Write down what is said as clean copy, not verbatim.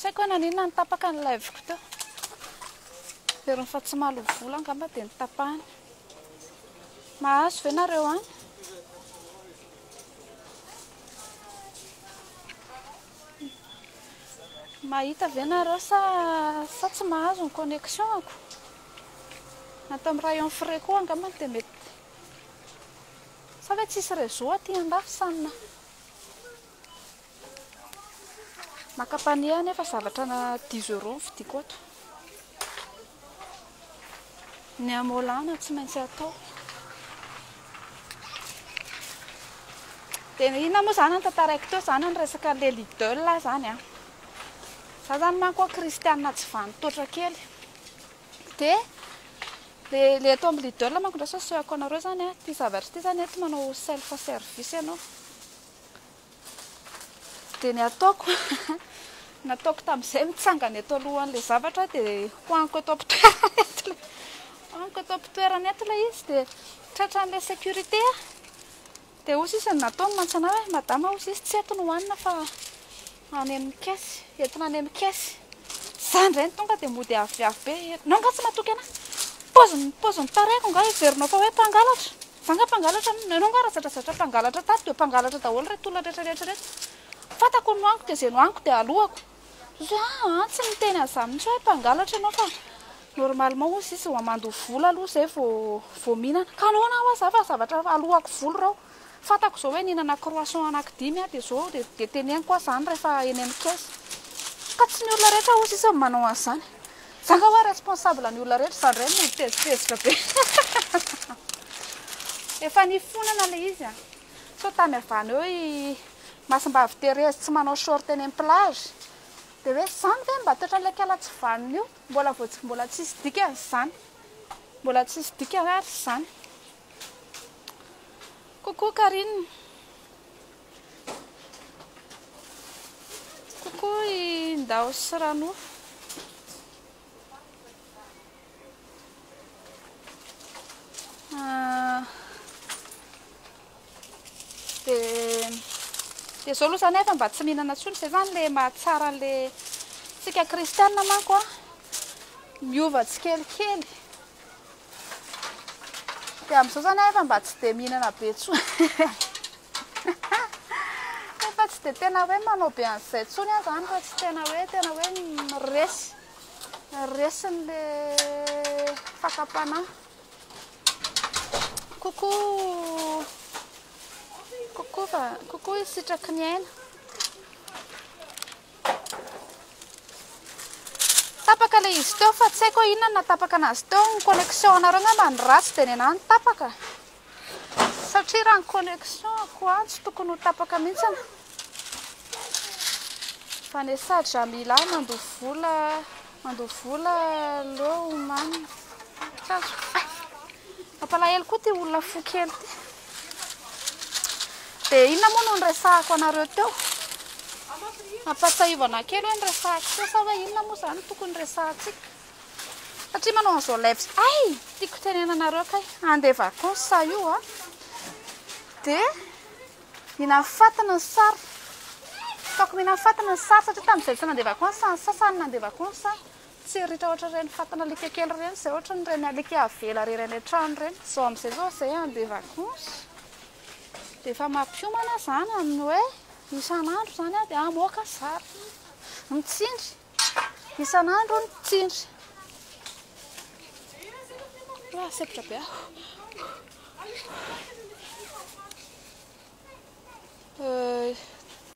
Tsy haiko hoe naninona no tapaka ny live-ko teo. Heveriny fa tsy mahaloa vola angamba dia notapahiny. Mahazo ve nareo any? Mahita ve nareo sa sa tsy mahazo ny connexion-ko? Ato amin'ny rayon frais koa angamba dia mety. Sa ve tsisy réseau aty andafy sa inona? Maka panier aho nefa zavatra na dix euros no vidiako ato. Ny amolana tsy maintsy atao. Dia inona moa izany no tantaraiko teo izany ny resaka le Lidl izany an. Za izany manko kristianina tsy vanin-toatra kely. Dia le le eto amin'ny Lidl manko indray sao asehoko anareo izany an, ity zavatra ity izany eto manao self service ianao. Dia ny ataoko, ny ataoko tamin'izay mitsangana eto alohan'ilay zavatra dia hohaniko eto am-pitoerana eto ilay, hohaniko eto am-pitoerana eto ilay izy dia tratran'ilay sécurité aho. Dia hoy sisa ny nataony mantsy anah hoe madama hoy sisa tsy eto no hohanina fa any amin'ny caisse, entina any amin'ny caisse. Za indray no tonga dia mody aviavy be, ianao angaha tsy matoky anah? Paoziny, paozin'ny tarehiko angaha heverinao fa hoe mpangalatra? Za nga mpangalatra an, enao nga razatrazatra mpangalatra tato dia mpangalatra daholo reto olona rehetra rehetra reto. Fantako ny nohaniko dia izay nohaniko dia alohako. Za aa tsy niteny an'izany mihitsy hoe mpangalatra enao fa normalement hozy izy vao mandoa vola aloha izay vao vao mihinana. Ka nahoana hoa za fa zavatra alohako vola ireo. Fantako izao hoe nihinana croissant anaky dimy aho dia izao dia dia teneniko hoa izany rehefa eny amin'ny caisse. Ka tsy ny olona rehetra hozy izy no manao an'izany. Za nga hoa responsable ny olona rehetra za ndray mody tezitezitra be. Efa nifonana le izy an. Sao tany avy any eo i Masimbavy Thérèse tsy manao short eny am plage. Dia hoe zany ve mba toetran'ilay kala tsy vanona io? Mbola vao tsy mbola tsisy dikany zany. Mbola tsisy dikany ary zany. Coucou Carine. Coucou i Ndao sy Ranofo. Ah, dia dia zao aloha zany efa mba tsy mihinana intsony, izay zany le mahatsara an'le tsika kristianina manko a, miova tsikelikely. Dia amin'izao zany aho efa mba tsy dia mihinana be intsony. Efa tsy dia tena hoe manao be an'izay intsony aho zany raha tsy tena hoe tena hoe resy resin'ilay fakam-panahy. Coucou coucou va coucou i sitraky ny aina. Tapaka ilay izy teo fa tsy haiko hoe inona no nahatapaka anazy teo, ny connexion anareo angamba no ratsy dia ny anahy no tapaka. Satria raha ny connexion ko an tsy tokony ho tapaka mihitsy. Vanessa Jamila mandoa vola mandoa vola aleo homanina. Tsy azoko. Ay! Mampalahelo koa ity olona fo kely ity. Dia inona moa no niresahako anareo teo? Ampahatsiahivana kely hoe niresahako teo sa hoe inona moa izany no tokony resahantsika? Satria manao an'izao live ay! Tiako tenenana anareo kay, handeha vacances aho io a. Dia mihinan'ny fatina ny sary. Ataoko mihinan'ny fatina ny sary satria tamin'izay tsy nandeha vacances ny sasany nandeha vacances. Tsy ritra ohatran'ireny fatina alika kely ireny izay ohatran'ireny alika avela irery any an-trano ireny. Izao amin'izay izao izay handeha vacances. Dia efa mampiomana izany amin'ny hoe isan'andro izany aho dia hamoaka sary. Mitsindry. Isan'andro ny tsindry. Ah, sempotra be aho.